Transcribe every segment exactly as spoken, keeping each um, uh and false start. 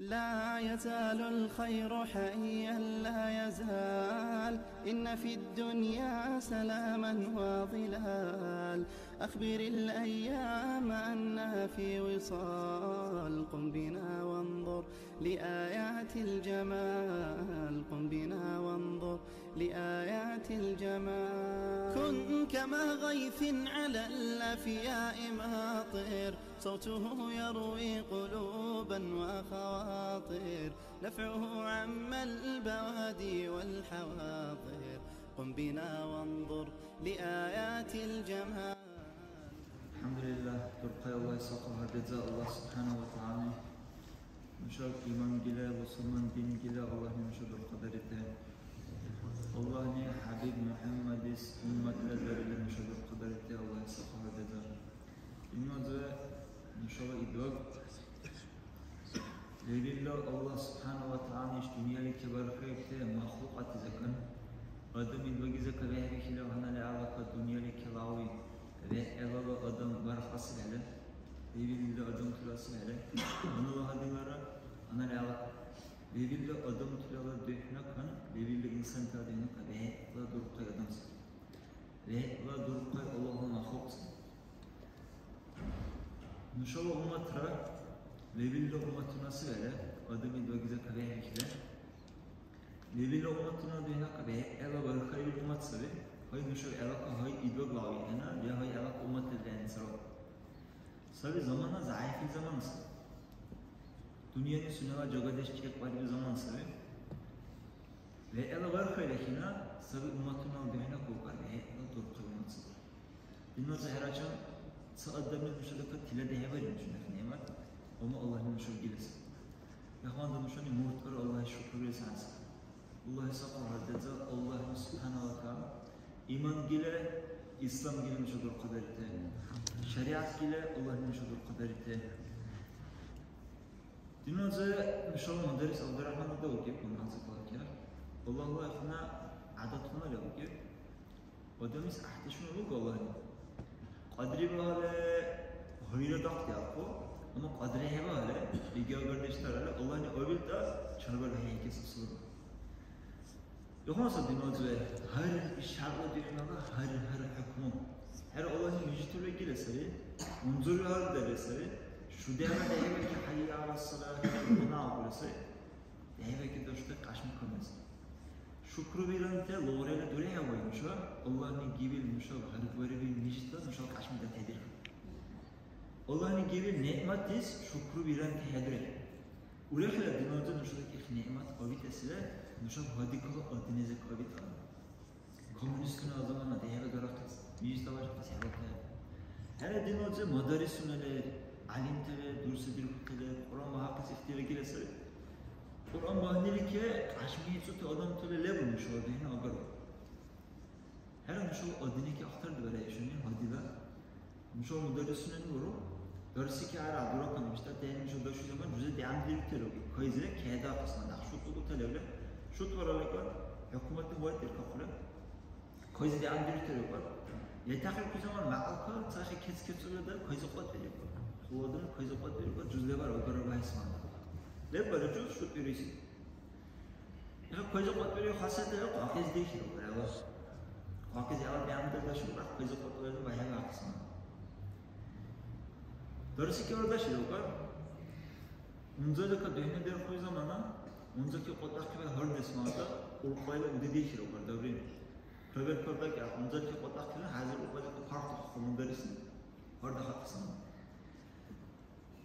لا يزال الخير حيا لا يزال، إن في الدنيا سلاما وظلال. أخبر الأيام أنها في وصال، قم بنا وانظر لآيات الجمال، قم بنا وانظر لآيات الجمال. كن كما غيث على الأفياء ماطر، صوته يروي قلوبا وخواطر، نفعه عم البوادي والحواضر، قم بنا وانظر لآيات الجمال. الحمد لله، дурхъай Аллагь сахъал гьардеза, Аллагь субхӀянагьу ва тагӀялани нушаб иман гила, бусурман дин гила Аллагьни нуша дурхъадарите. Аллагьни ХӀябиб МухӀяммадис умматла дарили нуша дурхъадарите, Аллагь сахъал гьардеза. Иманза нушала идваг лерилра Аллагь субхӀянагьу ва тагӀялани иш дунъяли кебархаибти махлукьати закан. Адам идвагиза кабехӀбихьила гьанна лягӀлака дунъяли келгӀяви вегӀлала адам бархаси бегӀла, лебилила адам туласи бегӀла, гьаннала гьадилара гьанна лягӀлака. Лебилла адамтала духӀнакан, лебилла инсантала духӀнака бегӀла дурхъай адам саби. БегӀла дурхъай Аллагьла махлукь саби. Нушала умматра лебилла умматунаси вегӀла, адамли дагиза кабехӀбихьила. Лебилла умматуна духӀнака бегӀла бархаибил уммат саби. Гьай нуша гӀелака гьай идваг лавихӀена, я гьай гӀелака умматли дехӀенцарал. Саби замана, зягӀипли замана саби. Дунъяни сунела жагадеш чекьбариб замана саби. ВегӀла бархайла хӀяна саби умматунала духӀна кукар вегӀла дурхъай уммат саби. Динна ца хӀерачам, ца адамли нушала кад тиладехӀебариб нушани неъмат, амма Аллагьли нушаб гиласи. Яхманза нушани муртӀара Аллагьли шукру бирес гӀясиб. Аллагьли сахъал гьардеза, Аллагьли субхӀяна ва тагӀяла иман гила, ислам гила нуша дурхъадарите. ШаригӀят гила Аллагьли нуша дурхъадарите. Динна ца нушала мударрис ГӀябдуряхӀман дуда укиб, гьунманцӀа калакира. Аллагьла ихъна гӀядатхъуна леб укиб. Адамлис гӀяхӀдешуни лугу Аллагьли. Кьадри багьалли, гьуйра дахъдиахъу, амма кьадри хӀебагьалли, диги агардеш даралли, Аллагьли авилтӀа, чарбар хӀейкес асубиру. Ихъуна саби диназивад, гьар ишгӀялла духӀнала гьар-гьар хӀукму. ХӀера Аллагьли мижитули гила сари, унзурли гьаргдарили сари, шудяна дехӀибаки хӀяйя гӀяла сала, гьанна агули сари. ДехӀибаки дашути кьяшми камес. Шукру биранти лугърели дурехӀе вай нуша, Аллагьли гибил нушаб гьаргбарибил мижитла нушала кьяшми датхӀедирхьу. Аллагьли гибил неъматлис шукру биранти хӀедурехӀе. Урехила диназа нушала их неъмат кабитесила, нушаб гьадикала адинеза кабитала. Коммунистуна замана дехӀеба дарахъес, мижитла башахъес хӀебатая. ХӀера диназа мадарисуна лер, гӀялимтала дурсри дирхьутала, Кьуръан багьахъес ихтияр гила сари. Кьуръан багьниличи кьяшми ицути адамтала лебу нушала духӀна агару. ХӀера нушала адиники ахтардибара ишани гьадила. Нушала мударрисунани буру. Дарсики гӀяра дуракан биштӀати хӀед нуша дашули заман жузи дигӀяндирутируги. Кайзира кехӀедахъес ман ахъ шутӀу гуталевли. ШутӀбараликӀар хӀукуматни вайтӀиркахъули. Кайзи дигӀяндирутируги. Ятахъиркур заман мякьлка цахи кец-кецӀули дар кайзи кьватӀбирикӀур. Хъуладун кайзи кьватӀбирикӀур, жуз лебар агара багьес ман. Леббара жуз шутӀбируси. Ил кайзи кьватӀбири хасадра кьакьес дихьиру, гӀела. Кьакьес гӀела бямда дашура, кайзи кьватӀбири багьа бахъисна. Дарсикира даширу, ка? Унзалика духӀна дерхуй замана, унзаки кьватӀахъиб гьардес мата, улкьайла уди дихьиру, ка, даври. Проверка дакӀа, унзаки кьватӀахъиб, хӀязир улкьайла парта хумударисни. Гьарда хатӀисна.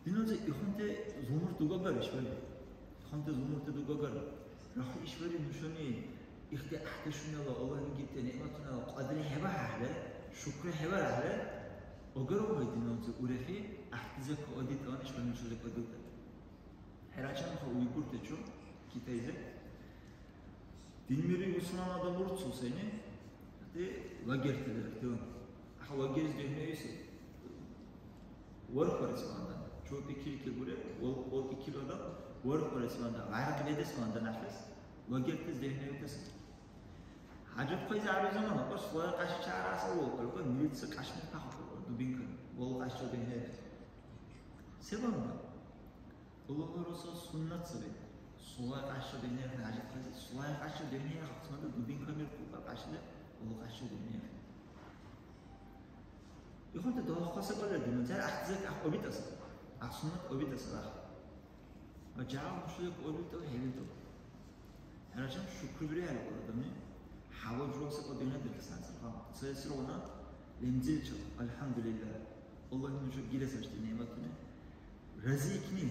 Динунзи ихъунти зумурти дугагар ишбариб. Ихъунти зумурти дугагар. Рахли ишбариб нушани ихди гӀяхӀдешунала, Аллагьли гибти неъматунала кьадри хӀебарахӀели, шукри хӀебарахӀели, агару гъай динунзи урехи гӀяхӀдиза кадитӀан ишбариб нушази кадилтӀа. ХӀерачанха уйгуртачу Китайзе. Динмири бусурман адам урцу сени, ити лагерьти лертила. Аха лагерьс дехӀнеиси варх барес вандан. Чопи килки буре, вал, вал икил адам варх барес вандан. Варх бедес вандан ахес, лагерьтес дехӀнеитес. ХӀяжат хайзи аби замана, кос вала каши чара аса вал, только милиция кашми паху, дубинка, вал каши дехӀнеит. Се вандан? Аллагьла Расул суннат саби. Сулай кьяшра духӀнарахъни хӀяжат хъаси, сулай кьяшра духӀнарахъни ахъсмада дубинка мер кьукьа кьяшли, Аллагь кьяшра духӀнарахъни. Ихъунти далахъаси кьалла дина, цар ахтизак ах обитаса. Ах суннат обитаса ах. Ва жагьил мушрик обитав хӀебитав. ХӀярашан шукру бирехӀе адамли. ХӀява жугьси кьадуйна диркьсан сарха. Цаэсилгъуна лемзиличил, альхӀямдулиллагь. Аллагьли нуша гирес ашти неъматуни. Разиикни,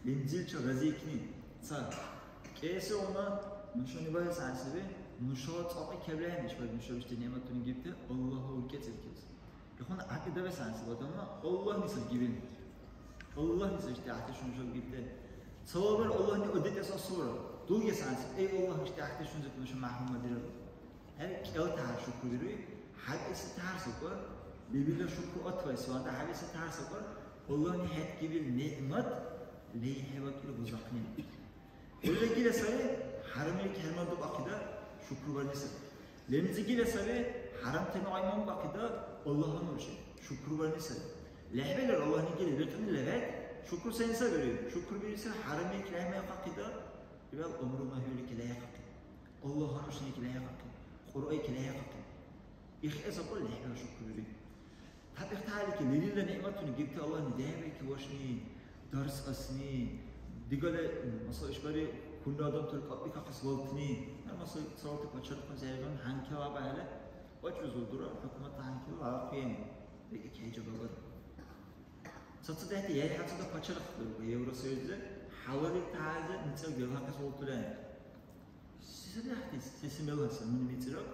лемзиличил разиикни. Ца. КӀиэсилгъуна нушани багьес гӀясиби, нушала цӀакьи кебла хӀемиш баиб нуша ишди неъматуни гибти, Аллагьла уркӀецӀи бикибси. Ихъуна гӀякьида вес гӀясиб адамла, Аллагьни саб гибин. Аллагьни саб ишди гӀяхӀти шунжаб гибти. Цалабар Аллагьни одитӀес асубра. Дугес гӀясиб, эй Аллагь, ишди гӀяхӀти шунзик нуша мяхӀрумадирар. ХӀер кӀел тяхӀяр шукру бируй, хӀябэси тяхӀяр сабкьар, лебилра шукру атвайс ванта хӀябэси тяхӀяр сабкьар, Аллагьни хӀед гибил неъмат лейхӀе вакӀили бузахъни. ХӀулра гила саби, хӀярамлик хӀермадубахъида, шукрубарни саби. Лемзи гила саби, хӀярамтани гъайманбахъида, Аллагьла нурши, шукрубарни саби. ЛехӀбилар Аллагьни гили бетӀуни левад, шукру сен сабири? Шукрубири саби, хӀярамлик лехӀмайхъахъида, биал амру нагьюлики лехӀихъахъи. Аллагьла нуршники лехӀихъахъи, Кьуръайки лехӀихъахъи. Ихъес акьул лехӀбира шукрубири. Табихталики лерилра неъматуни гибти Аллагьни дявайки вашни, дарс асни, дигали, масала, ишбари хьунра адамтар кьапӀикахъес валтни, яра, масала, цалти пачалихъуни зягӀипан хӀянкила багьала вачрузур дура, хӀукуматла хӀянкила ахъвиэни, бекӀ хӀяжаб агар. ЦацадехӀти яйхӀяцада пачалихъ дурга Евросоюзла, хӀялалли тяхӀярли мицӀираг белгьахъес валтули. Се саби ахъдис? Се, се мерлан саби? Нуни мицӀираг?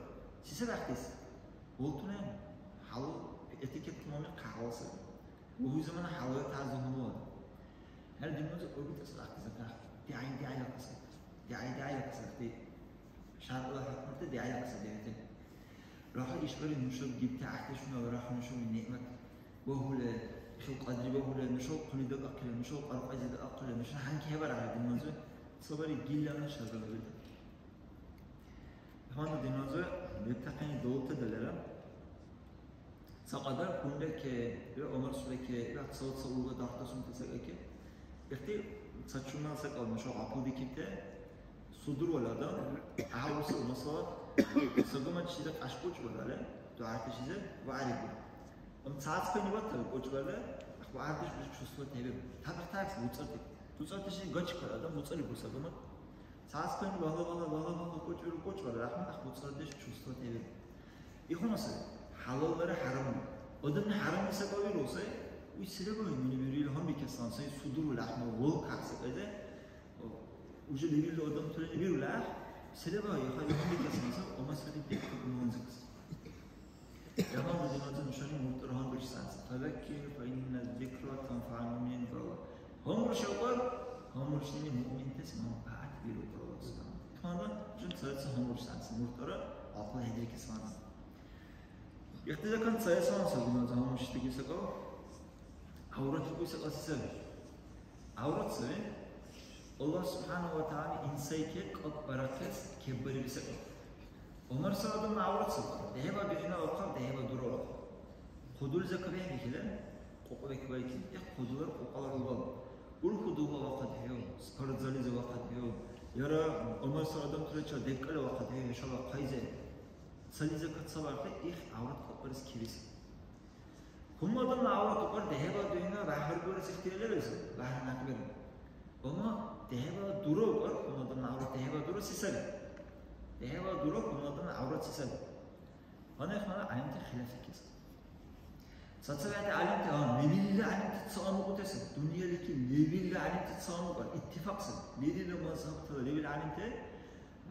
Се саби ахъдис? Болтуна хӀялал этикетка номер хъахӀлал саби. Ва хӀу замана хӀялал таза хьунул адам. ХӀера диннизир ургутас ахъдис акахъ. ДигӀяй-дигӀяйла кьасахъ. ДигӀяй-дигӀяйла кьасахъ. ДигӀяй. ШаргӀла хӀукмурти дигӀяйла кьасахъ дигӀяти. Рахли ишбариб нушаб гибти гӀяхӀдешуна ва рахли нушани неъмат багьули, ихил кьадри багьули, нушала хъули дакӀахъили, нушала кьаркьайзи дакӀахъили, нушани хӀянки хӀебарахъи диннизир. Цабари гилана шагала бирда. Ихванду диназир бетахъени далута далера. Ца кьадар хунреке, ва ГӀумар Суреке, ва цала ца урга дархьдасунти сагаке. Ихти ца чумал секӀал нуша гъапулдикибти, судурвал адам, гӀявурси масала, сагуман чизи кьяшкьучӀ валали, дугӀярти чизи ва гӀяригу. Ам цацахъани ватта кьучӀварла, ахъ ва гӀярдеш бузу чувство тебе. Табихтаэс буцӀарти. БуцӀарти шин гачкар адам буцӀари бурса гамат. Цацахъани вала, вала, вала, вала, кьучӀвару, кьучӀварла, ахъ, ахъ буцӀардеш чувство тебе. Ихуна сай, хӀялаллара хӀярамли. Адамли хӀярамли сакавиру сай, уй сиреба нуни бирил гьанбикесан сай судуру лахӀма вал кахса кайда. Уже лерилра адам турани биру лахӀ, сиреба яха гьанбикесан сай, ома сари дехъа гуманзакас. Жамал диназа нушани муртӀра гьанбуршисанси. Фазаккир фа инна зикра танфаъул муъминин, Аллагь. Гьанбуршабар, гьанбуршнини муъминтас манпагӀят биру, Аллагь субхӀяна. Тмада жин цаца гьанбуршисанси муртӀра гӀякьлу хӀедрикес ванза. Ихтизакан цаэсалан саби диназа гьанбуршис диги сакӀал. ГӀяврат лугуси кьаси саби. ГӀяврат саби. Аллагь субхӀяна ва тагӀяла инсайке кьаб барахъес кеббариби саби. ГӀумар сай адамла гӀяврат саби. ДехӀеба духӀна вахъаб, дехӀеба дура вахъаб. Хъудулиза кабехӀбихьила, кьукьбекбайки, ихъ хъудулар кьукьалар убал. Урху дугьла вахъад хӀев, спортзализи вахъад хӀев, яра ГӀумар сай адамтачил декӀала вахъад хӀев, хӀушала хъайзи. Цализа кацаларти ихъ гӀяврат кьаббарес кебиса. Хьунул адамла гӀявра кьукьар дехӀеба духӀна бяхӀбарбарес ихтияр лебилза, бяхӀра някъбира. Амма дехӀеба дура укьар хьунул адамла гӀявра дехӀеба дура се саби? ДехӀеба дура хьунул адамла гӀявра се саби? Гьанна ихънала гӀялимти хилафикес. ЦацабехӀти гӀялимти, а, левилла гӀялимти ца амукьутеса, дунъяличи левилла гӀялимти ца амукьар, иттифакь саби. Лерилра мазгьабтала левил гӀялимти,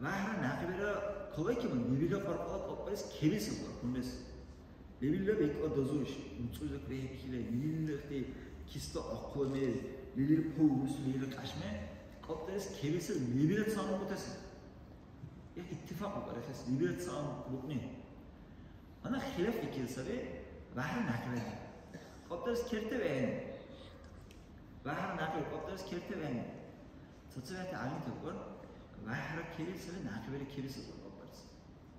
вяхӀра някъбира калайкибан, левилла къаркъала кьапӀбарес кебиса бура, хьунрес. Левилра бекӀла дазуриш, муцӀуйзак бехӀбихьила, лерилра ихти киста ахъла мер, лерил павлус, лерил кьяшме, кьапӀдарес кебиса левилра ца амукьутеса. Их иттифакь букьарахъес, левилра ца амукьни. Гьанна хилаф дикили саби, вяхӀра някъбира. КьапӀдарес керте вегӀни. ВяхӀра някъбира кьапӀдарес керте вегӀни. ЦацабехӀти гӀялимтала кьар, вяхӀра кебил саби, някъбира кебил саби кьапӀдарес.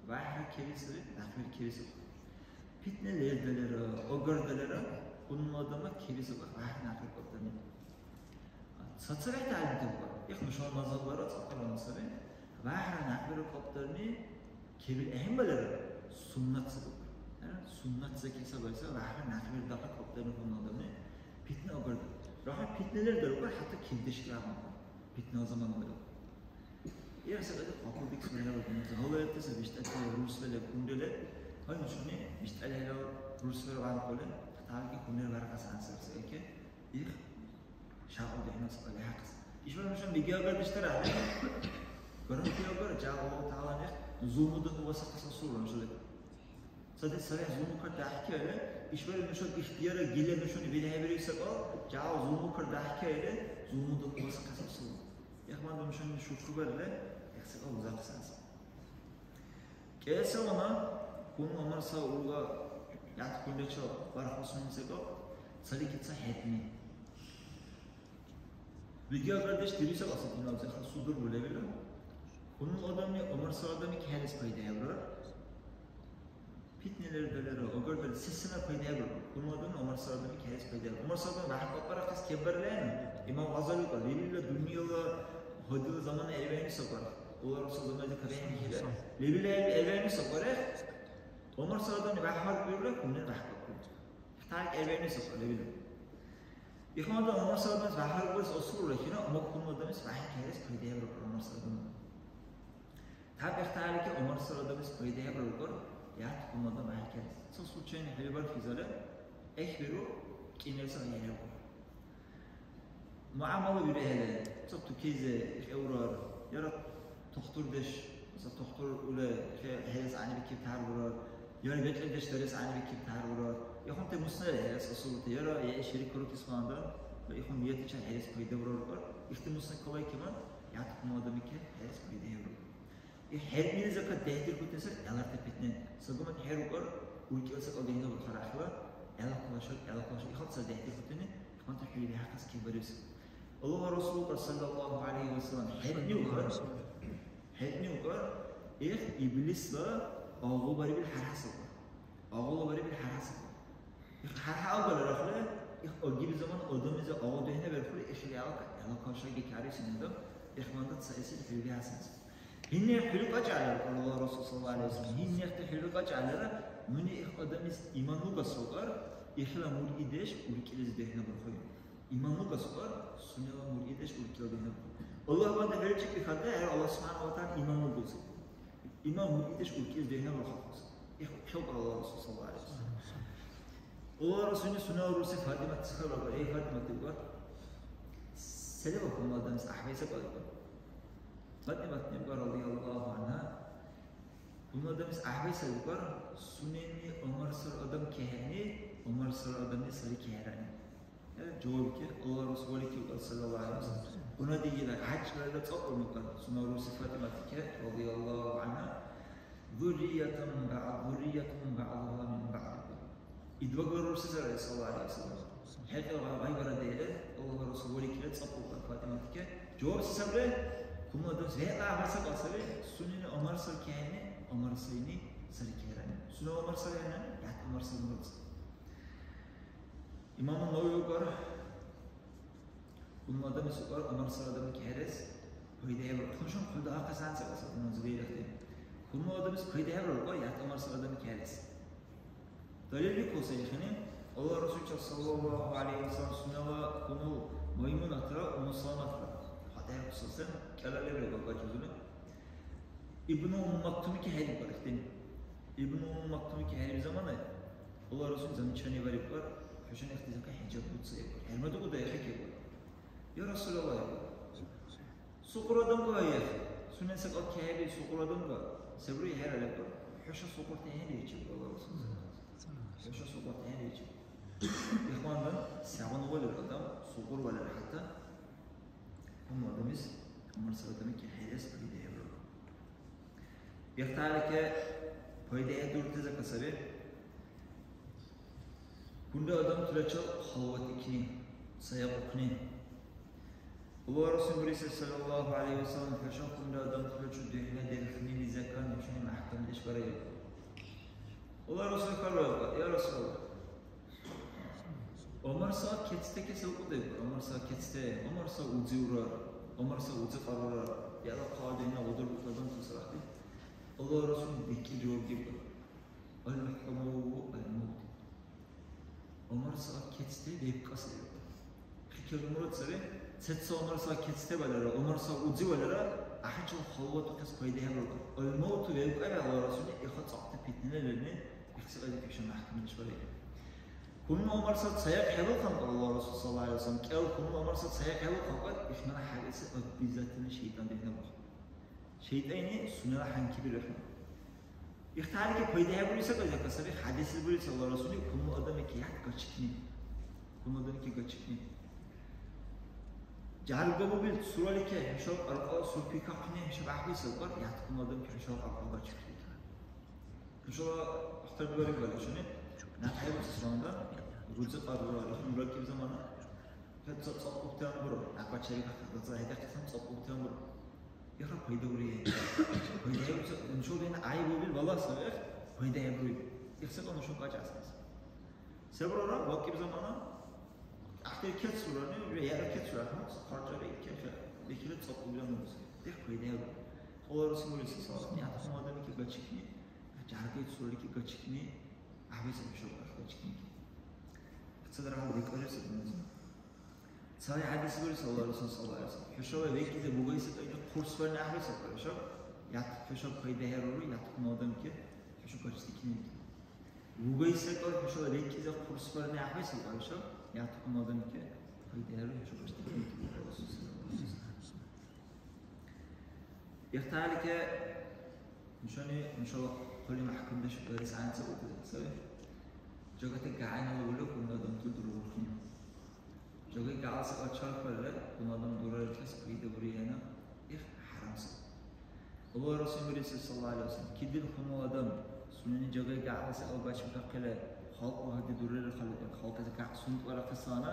ВяхӀра кебил саби, някъбира кебил саби. Питна лердалера, агардалера, хьунул адамла кебил саби, вяхӀра някъбира кьапӀдарни. ЦацабехӀти гӀялимтала букӀар. Их нушала мазгьаблара цӀакьарални саби. ВахӀра някъбира кьапӀдарни кебил ахӀенбалира суннат саби букӀар. Э, суннат закеса байса вахӀра някъбира дахъи кьапӀдарни хьунул адамли питна агарли. Рахли питна лердалукӀар, хӀятта кебдешли гӀягӀнукӀар. Питнала замана леру. Ил секӀал къапулбикес бархӀела гьалаятес биштӀати рурсбала кунрила, гьай нушани биштӀали хӀела рурсбала ванкъули, хъаталги хунрира бархас гӀян сарсайки, их шагьурти хӀясибли хӀяхъес. Ишбар нушани бигиагардеш дарахӀели, гарантиябар, жагьу Аллагь ТагӀялани их зулмудан увасахъес асурра нушала. Саби сарихӀ зулмукар дяхӀкайли, ишбархӀи нушаб ихтияра гила нушани белхӀебирули секӀал, жагьу зулмукар дяхӀкайли, зулмудан увасахъес асурра. Яхман нушани шукрубарили, их секӀал узахъес. КӀел сегъуна хьунул ГӀумар сай урга ятхъунрачил бархбасунни секӀал, цаликиб ца хӀерни. Бигиагардеш дирули саби асубирнаб, зехъа судурбу лебилра. Хьунул адамли ГӀумар сай адамли кахӀелис пайдахӀебурар. Питни лердалира, агардали сесена пайдабиру. Хьунул адамли ГӀумар сай адамли кахӀелис пайдабиру. ГӀумар сай адам вяхӀ кьапӀбарахъес кеббарли ахӀену. Имам Гъазали укӀар, лебилра дунъяла гьадила замана гӀервиайни сабар. Улар Расул заманази кабихьни хӀела. Лебилра гӀервиайни сабар. ГӀумар сай адамли вяхӀ гьаргбирулра, хьунул вяхӀ кьапӀбиру. Ихтарик гӀервиайни сабар лебилра. Ихмада ГӀумар сай адамлис вяхӀ гьаргбарес асурра хӀина, амма хьунул адамлис вяхӀ кахӀелис пайдабиру ГӀумар сай адамли. Тяп ихтиярли ГӀумар сай адамлис пайдахӀебра рукӀар, ят хьунул адам ахӀекайс. Ца случайно хӀулибар хизара, эхӀбиру, кӀинайса гӀяхӀяхъур. МугӀямала бирехӀели, ца тукейзи хӀеврар, яра тухтурдеш, ца тухтур ули хӀе-, хӀерес гӀягӀнибикиб тяхӀяр бурар, яра бекӀлидеш дарес гӀягӀнибикиб тяхӀяр бурар. Ихъунти мусна хӀерес асубути, яра я шери карукес багьандан, ва ихъун ниятича хӀерес пайдабра рукӀар, ихти мусна калайкибан, ят хьунул адамике хӀерес пайдахӀебра. Ил хӀерънилизирад дехӀдирхьути сари гӀеларти питни. Сагумат хӀерукӀар, уркӀила секӀал дехӀнабурхар ахила, гӀела калашар, гӀела калашар. Ихъал ца дехӀдирхьутини, ихъанти хӀули бяхъес кебарибси. Аллагьла Расул укӀар, саллаллагьу гӀялайгьи ва саллам, хӀеръни укӀар, хӀеръни укӀар, их иблисла агъулбарибил хӀярхӀясалра. Агъулбарибил хӀярхӀясалра. Их хӀярхӀя агарли рахли, их агили замана адамлизи агъу дехӀнаберхули, ихили гӀела, гӀела калашарги кариси адам, ихманда цаэсил хӀули бяхӀясанси. Гьиннехъ хӀули кьакьалира, Аллагьла Расул саллаллагьу гӀялайгьи ва саллам, гьиннехъти хӀули кьакьалира, нуни их адамлис иман лугас укӀар, ихила муридеш уркӀилизи дехӀнабурхуй. Иман лугас укӀар, сунела муридеш уркӀила дехӀнабурхуй. Аллагь бада белчӀикӀи хатӀа, хӀера, Аллагь субхӀяна ва тагӀяла иман лугуси. Иман муридеш уркӀилизи дехӀнабурхахъус. Их хӀебал Аллагьла Расул саллаллагьу гӀялайгьи ва саллам. Аллагьла Расулни сунела рурси ФатӀимат цихъа варгар, эй, ФатӀимат, дигар, се леба хьунул адамлис гӀяхӀбайса кьаликӀар? ФатӀиматни укӀар, радияллагьу гӀангьа, хьунул адамлис гӀяхӀбайса укӀар, сунени ГӀумар сар адам кехӀени, ГӀумар сар адамли сари кехӀрани. Э, жавабике, Аллагьла Расул валикиб укӀар, саллаллагьу гӀялайгьи ва саллам. Гьуна дигила гьачкьлара цӀакьур мукӀар, сунела рурси ФатӀиматике, радияллагьу гӀангьа, зурриятун баъ-, зурриятун баъдугьа мин баъд. Идбагла рурси сари, саллаллагьу гӀялайгьи ва саллам. ХӀекьла гъай-, гъайбара дехӀе, Аллагьла Расул валикира цӀакьулра ФатӀиматике. Жаваб се сабри? Хьунул адамлис вегӀла гӀяхӀбайса кьал саби, сунени ГӀумар сар кехӀени, ГӀумар сайни сари кехӀрани. Сунела ГӀумар сар гьаннани, ят ГӀумар сар мурад. Имам Навави укӀар, хьунул адамлис укӀар, ГӀумар сар адамли кехӀерес пайда хӀебуркӀар. Хуншун хъулдаахъес гӀян ца кьаса, имам Зубайрахъти. Хьунул адамлис пайда хӀебуркӀар, ят ГӀумар сар адамли кехӀерес. Далилли кул сай ихини, Аллагьла Расулчил саллаллагьу гӀялайгьи ва саллам сунела хьунул Маймунатра Умму Саламатра хатӀа хӀебуркӀуса сен, кӀела лебри балбакӀиб зуна. Ибну Умму Мактумике хӀерикӀар ихтин. Ибну Умму Мактумике хӀериб замана Аллагьла Расул замечание бариб укӀар, хӀушани ихтизанка хӀиджаб буцаиб укӀар. ХӀермадикӀуда яхӀи кебар. Я Расулаллагь, укӀар. Сукъур адамга, я, сунен секӀал кехӀеби, сукъур адамга, се бури хӀера лебкӀар. ХӀуша сукъурти хӀерричи, Аллагьла Расул. ХӀуша сукъурти хӀерричи. Ихвандан, сегъуна валир адам, сукъур валир хӀятта. Амма адамис, ГӀумар сар адамике хӀерес пайда хӀебурар. Ихтарика пайда хӀедурти зака саби. Хунра адамтачил халватикни, саякьукни. Аллагьла Расул бурисиб, саллаллагьу гӀялайгьи ва саллам, хӀуша хунра адамтачил духӀна дерхнилизакан нушани мяхӀкамдеш бараиб. Аллагьла Расул хьарбаиб, я Расулаллагь, Умар са кецте кесилкьудеб, Умар са кецте, Умар са удзи урар, Умар са удзи кьарурар, яла хъа дигӀна гъудурбухъ адамтас рахли. Аллагьла Расул дикили жаваб гиб: «Аль-хӀумуру аль-мавт». Умар са кецте бебкӀа саби. Хикер мурад саби, цеца Умар са кецте валера, Умар са удзи валера, ахӀенчил халватухъес пайда хӀебарга. Аль-мавту бебкӀа, Аллагьла Расулли, иха цӀакьти питнила лерни, ихси кьяйда кешан мяхӀкамдеш барили. Хьунул Умар са цаякь хӀебалхъанкъа, Аллагьла Расул саллаллаху гӀалайхи ва саллям, кӀел хьунул Умар са цаякь хӀебалхъанкъа, ихмяна хӀябэси обязательно шайтӀан дехӀнабухъун. ШайтӀайни сунела хӀянки бирехӀе. Ихтиярли ке пайда хӀебури саби, зака саби, хӀядисли бури, саллаллаху гӀалайхи ва саллям, хьунул адамли ке гьат гачикни. Хьунул адамли ке гачикни. Жярга бубил, сурали ке, хӀушал кьаркьа сурпикахъни, хӀушаб гӀяхӀбисалкар, ят хьунул адамли ке хӀушал кьаркьа гачикни. ХӀушала ахтардибариб балашуни, някъ хӀебуцес ванда, руза кьаррура, ихун ракӀиб замана, хӀед ца цӀакьубтан бура, някъ чарихъахъес, ца хӀедяхъесан цӀакьубтан бура. Яра пайда ури. Пайда ури. Нушабен гӀяйбубил балас, эх, пайда хӀебури. Ихсакьа нушаб кьакьасас. Се бурара, вакӀиб замана, ахтер кецурани, ва яра кецура, ахмад, харжари, кеха, бекира цӀакьубила нурус. Эх, пайда хӀебури. Алла Расулли саллаллаху алейхи ва саллям, ятхъум адамики гачикни, жяргай цуралики гачикни, гӀябэсил нушаб гачикни. Цадра гьал бекӀарси диназир. Цари хӀядис бурис Аллагьла Расул саллаллаху алейхи ва саллям. ХӀушала векӀизе бугайси кьяйда хъурсбарни гӀяхӀбисаб хӀушаб. Ят хӀушаб пайда хӀерури, ят хьунул адамки хӀуша гачдикни. Бугайси кьяйда хӀушала векӀизе хъурсбарни гӀяхӀбисаб хӀушаб. Ят хьунул адамки пайда хӀерури, хӀуша гачдикни. Ихталике нушани, нушала хъули мяхӀкамдеш барес гӀянцӀа букӀули саби. Жагати гягӀнила ули хьунул адамти дурабухъни. Жагай гягӀла секӀал чархалра, хьунул адам дурарикес пайда буригӀена, их хӀярамси. Аллагьла Расул бурибси, саллаллаху алейхи ва саллям, кидил хьунул адам сунени жагай гягӀла секӀал бачибкахъили, халкь багьади дурарихъалли, халкьлизи гягӀ сунтӀбарахъесана,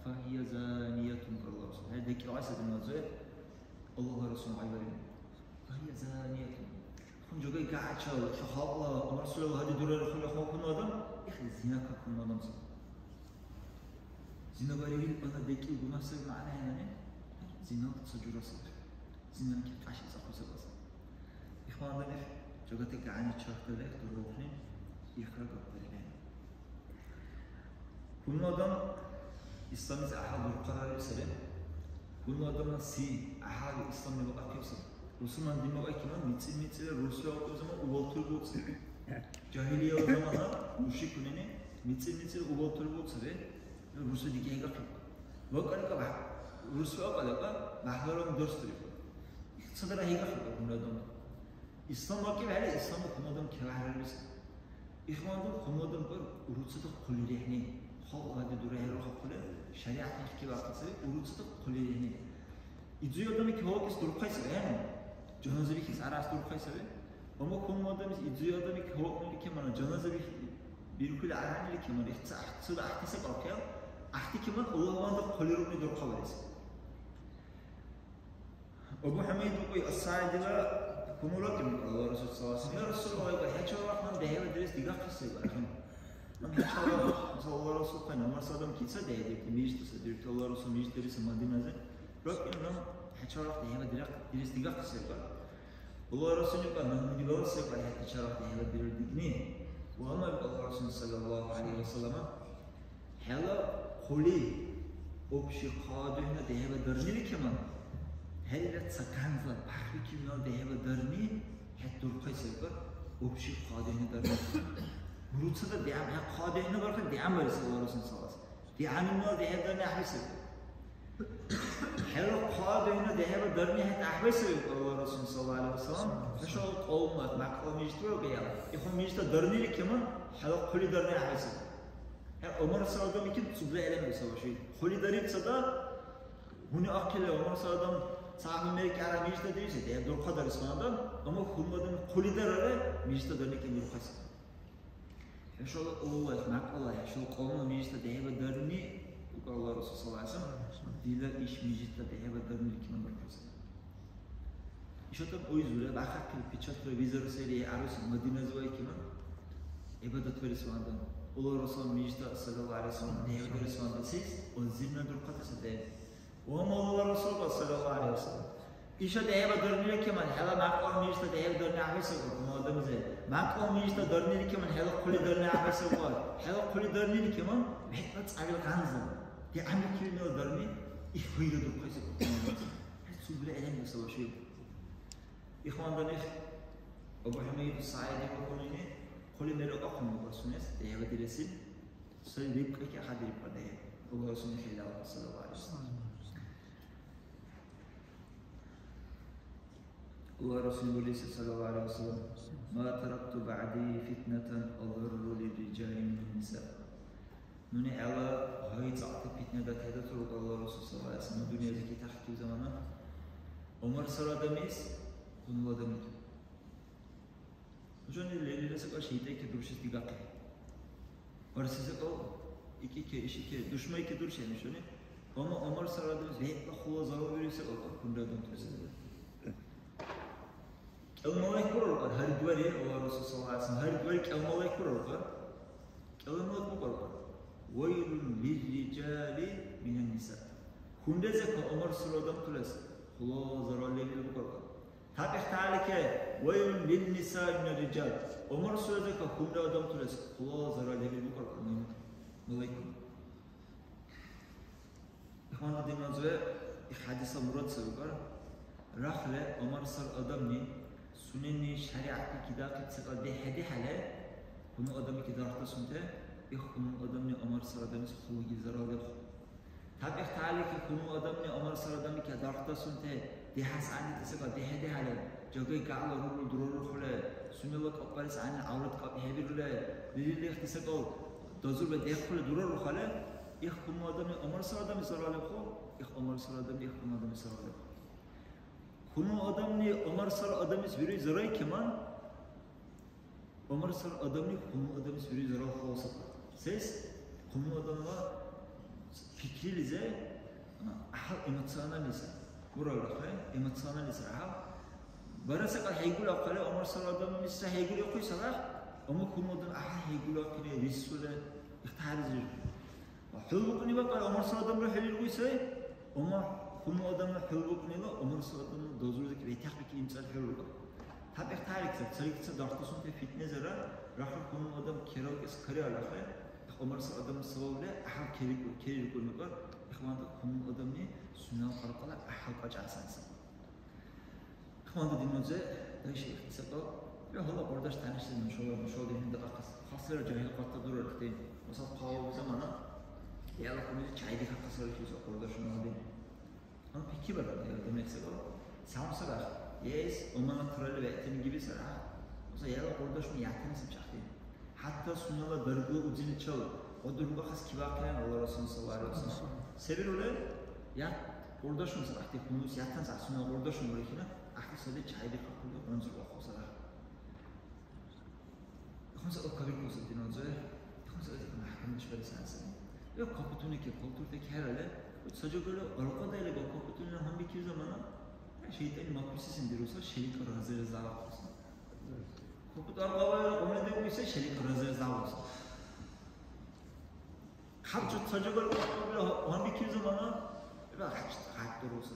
фагьия заниятун, Аллагьла Расул. ХӀер декӀилгӀяй саби назур, Аллагьла Расул гъайбариб. Фагьия заниятун. Хьун жагай гягӀчал, ца халкьла, Умар Расулла гьади дурарихъули хьунул адам, их зина какун адам саби. Зина барибил ана декӀил гуна саби мягӀна хӀенани, зина ца жура саби. Зина ки кьяши цӀахъу саби. Ихвандан их жагати гягӀни чархтала их дурухъни, ихра гапбарили. Хьунул адам исламлис гӀяхӀял дурхъарари сари. Хьунул адамла си гӀяхӀял исламли бакьахъиб саби. Бусурман дин бакьахъиман мицӀир-мицӀира рурсби акьуб заман убалтур буцӀи. Жагьилияла замана мушрикунани мицӀир-мицӀира убалтур буцӀи. Рурсби диги хӀейгахъиб. Вакьарикаб рурсби акьаликьа бяхӀларани дарсдириб. Цадара хӀейгахъиб хьунул адам. Ислам вакӀибхӀели, исламла хьунул адам кевяхӀрарибси. Ихванду хьунул адам кӀар уруцада хъулирехӀни, халкь гьади дурахӀерухъахъули, шаригӀят ихкивахъи сари, уруцада хъулирехӀни. Идзуй адамли кевакӀес дурхъай саби, гӀягӀну? Жаназа бихес арас дурхъай саби. Амма хьунул адамлис идзуй адамли кевакӀнили кемана, жаназа бих-, бирхули аргӀнили кемана, ихцад гӀяхӀти секӀал кев, гӀяхӀти кеман Аллагьванда хъулирухъни дурхъабарес. Абу ХӀямид укьи ас-СагӀидила хьунул адам, Аллагьла Расул саллаллаху алейхи ва саллям, я Расулаллагь, хӀечи варахъ наб дехӀеба дирес дигахъис сай бархӀи. Наб хӀечи варахъ, масала, Аллагьла Расул хъайна, Умар садам кица дехӀедирти мижитла садирти, Аллагьла Расул мижит дариса Мадинази. Рабби, наб хӀечи варахъ дехӀеба дирахъ-, дирес дигахъис сай бар. Аллагьла Расул ибкьа, наб дигала сай бар, хӀечи варахъ дехӀеба дирар дигни. Ва амма Аллагьла Расул саллаллаху алейхи ва саллама, ХӀела хъули общий хъа духӀна дехӀеба дарнили кеман, хӀела ца ганзла бяхӀбикибнала дехӀеба дарни хӀед дурхъай саби, общий хъа духӀна дарни. Буруцада дигӀян, хӀя хъа духӀна бархъи дигӀян барес Аллагьла Расул саллаллаху алейхи ва саллям. ДигӀяннила дехӀеба дарни гӀяхӀбисаби. ХӀела хъа духӀна дехӀеба дарни хӀед гӀяхӀбай саби, Аллагьла Расул саллаллаху алейхи ва саллям. ХӀушала кьавмла, мякьла мижитла вакӀая. Ихун мижитла дарнили кеман, хӀела хъули дарни гӀяхӀбай саби. ХӀела Умар саллаллаху алейхи ва саллям икиб цугла гӀелем саби ши. Хъули дариб цада, гьуни ахъили Умар саллаллаху алейхи ва саллям ца гьуни мерки ара мижитла дириси, дехӀ дурхъа дарис вандан, амма хьунул адам хъули дарара, мижитла дарни кен дурхъаси. ХӀушала Аллагь, мякьлала, хӀушала кьавмла мижитла дехӀеба дарни, укӀар Аллагь Расул саллаллаху алейхи ва саллям, дила иш мижитла дехӀеба дарни киман баркалласи. Ишатан ойзура, бахъахъили печатьра визара сери гӀяруси Мадиназивай киман гӀибадат барес вандан. Аллагьла Расул мижитла, саллаллаху гӀалайхи ва саллям, дехӀдирес ванбасес, озирна дурхъати саби. Ва ма Аллагьла Расулла, саллаллаху гӀалайхи ва саллям, иша дехӀба дурнили кеман, хӀела мякьлав мижитла дехӀба дурни гӀяхӀбайсаб, ну, адамзе. Мякьлав мижитла дурнили кеман, хӀела хъули дурни гӀяхӀбайсаб, хӀела хъули дурнили кеман, бегӀла цӀавил гъанза. ДигӀянбикиб нила дурни, их гьуйра дурхъайсаб. Субла гӀелен бусала шуиб. Ихвандан их Абу ХӀямид СагӀидиба хьунуйни хъули мер ахъун бука сунес, дехӀба диресил, сай рибкьи кахадириб къадехӀе. Аллагьла Расулни хӀелала, саллаллаху гӀалайхи ва саллям. Аллагьла Расулни бурили сай, саллаллаху гӀалайхи ва саллям: «Ма таракту баъди фитнатан адарру лирриджали минан ниса». Нуни хӀела гьай цӀакьти питна датхӀедатуру Аллагьла Расул, саллаллаху гӀалайхи ва саллям, дунъязи китахъиб замана. Умар сар адамис, хьунул адамли. Нушани лерилра секӀал шайтӀайки дуршес дигахъи. Барси секӀал икике, ишике, душмайки дуршен нушани. Амма Умар сар адамис вегӀла хула зарал бируси секӀал хьунра адамтуси. КӀел малайк буралкьар, гьаргвари, Аллагьла Расул саллаллаху гӀалайхи ва саллям, гьаргвари кӀел малайк буралкьар. КӀел малайк букӀалкьар: «Вайлун лирриджали минан ниса». Хьунрезека Умар сар адамтулес хула зарал лебил букӀалкьар. Тапихъталике: «Вайлун линниса минар риджал». Умар сар зека хьунра адамтулес хула зарал лебил букӀалкьар, малайкуни. Ихванду диназуе, их хӀядисла мурад сабикар, рахли Умар сар адамни сунени шаригӀятли кидахъиб секӀал дехӀедихьале, хьунул адамли кидархдасунте, их хьунул адамни Умар сар адамлис хъулуги зарал лебху. Тапихъталики хьунул адамни Умар сар адамли кидархдасунте, дихӀяс гӀягӀнити секӀал дехӀедихьале, жагай гагӀла рурул дурарухъуле, сунела кӀапӀбарес гӀягӀнили гӀяврат кӀапӀ хӀебирули, лерилихъти секӀал дазурбе дехъули дурарухъале, их хьунул адамли Умар сар адамлис зарал лебху, их Умар сар адамли их хьунул адамлис зарал лебху. Хьунул адамли Умар сар адамлис вируй зарай кеман, Умар сар адамли хьунул адамлис вируй зарал халасаб. Сес? Хьунул адамла пикрилизи, а, гӀяхӀял эмоциональный сай. Буралра хай, эмоциональный сай гӀяхӀял. Бара секӀал хӀейгули ахъали, Умар сар адамлис ца хӀейгули ахъули сарах, амма хьунул адам гӀяхӀял хӀейгули ахъили, рисули, ихтияризир. ХӀулбукьни бакӀара Умар сар адамра хӀериргуй сай, амма хьунул адамла хӀулбукьнила Умар сар адамла дазурдик ветахъбикили имцӀали хӀеруркӀар. Тапихъ тарикцад, царикцад дархдасунти фитнезара, рахли хьунул адам кералкӀес кариалахъе, Умар сар адамла сабабли гӀяхӀял кериркур-, кериркурнукӀар, ихванта хьунул адамли сунела къаркъала гӀяхӀял кьакьасансан. Ихванду диннузе, дайши ихтисакъал, я гьала къурдаш тянишси нушала, нушала динни дакьахъес. Хаслира жагьил къатта дурархъути. Масал, къалаби замана, яла хъулизи чяй дихахъес вархьуса къурдашунала дин. Ам пикри бара, я динни сакъал. Сам сарах, ес, умана турали вегӀтани гиби сарах. Масал, яла къурдашуни ятани сабчахъи. ХӀятта сунела даргла узиличил ва дургахъес кибяхъен Алла Расул саллаллаху алейхи ва саллям. Се бирули? Я къурдашунас ахъти хьунус, ятанс а сунела къурдашун урехина, ахъти саби чяйдихъахъули гъунзурбахъусара. Хунса укабиркуса диназур, хунса укабиркуса диназур. Ва капутуни ке, културте керале, ва сажагали алкъадали ва капутуни гьанбикиб замана, шайтӀани макруси сен дируса, шайтӀа разирзавахъуса. Хъубутӏ аргъавайра гъумли дигуси шерик разрез давлуса. Хъяб чуд сажагар кьакьабира гьанбикиб замана, эба гъяч-, гъяч дуруса,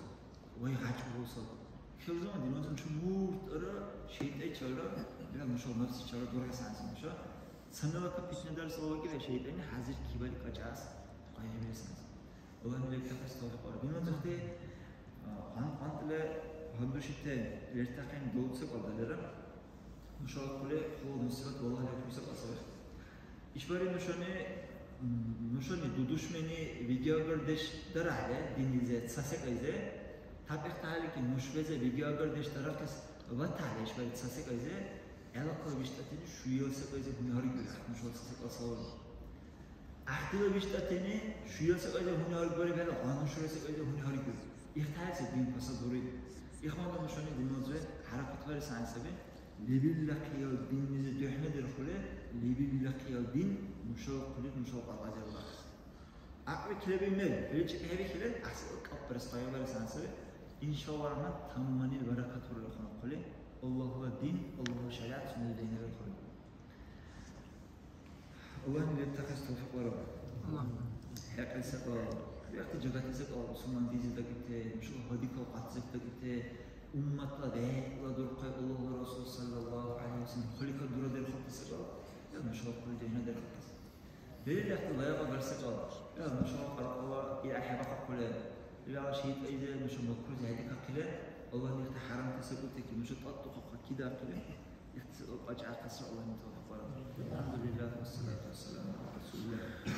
вай гъяч уруса. Хев заман динвазан чумуртӏара, шайтӏайчара, эба нуша нафсичара дурхьасанси нуша. Цанала ка питне дарс алавакира шайтӏани хӏязир кибали качаас къайгъибирсанси. Аллагьни лебтахъес тавфикь бараб. Динна цӀухти, а, къан-, къантӀла гьандушите лертахъен далуцибал далира. Нушала хъули хъула мусибат валлагьли хӀуйса кьасавихъи. ИшбархӀи нушани, м, нушани дудушмени видеоагардеш дарахӀе, диннизе ца секӀайзе, тапихътахӀелики нушбазе видеоагардеш дарахъес ватахӀе ишбархӀи ца секӀайзе, гӀелахъла виштӀатини шуял секӀайзе гьуни гьаргбирахъи нушала ца секӀал салавли. ГӀяхӀтила виштӀатани шуя секӀайда гьуни гьаргбарибхӀели, гъану шура секӀайда гьуни гьаргбири. Ихтилат саби дин пасадбури. Ихвандан нушани динназивад хӀяракатбарес гӀягӀни саби. Лебилра хъял диннизи духӀнадирхъули, лебилра хъял дин нушала хъулир, нушала кьаркьазир барес. ГӀякьли килаби мер, хӀуличи хӀебихьили, гӀяхӀси кьапӀбарес къайгъибарес гӀягӀни саби. Иншаллагь, рахмат, таманил баракат бурра хъули. Аллагьла дин, Аллагьла шаригӀят сунела дайнабирхъули. Аллагьни лебтахъес тавфикь бараб. Аллагь. ХӀекьли секӀал, вегӀти жагати секӀал, бусурман дизи дакӀибти, нушала гьадикал къатӀзиб дакӀибти, умматла бегӀла дурхъай Аллагьла Расул саллаллаху гӀалайхи ва саллям хъуликад дурадерхъубти секӀал, я нушала хъули дехӀнадерхъубти. Лерил лехӀти лайикьа гар секӀал, я нушала кьаркьала ил гӀяхӀбахъахъули, ил гӀяхӀ шайтӀайзи нуша макрузи хӀедикахъили, Аллагьни ихти хӀярамти секӀултики нуша тӀатӀухъахъа кидартули, ихти секӀал пачхӀяхъесра Аллагьни тавфикь бараб. АлхӀямдулиллагь, вассалату вассаламу гӀяла расулиллагь.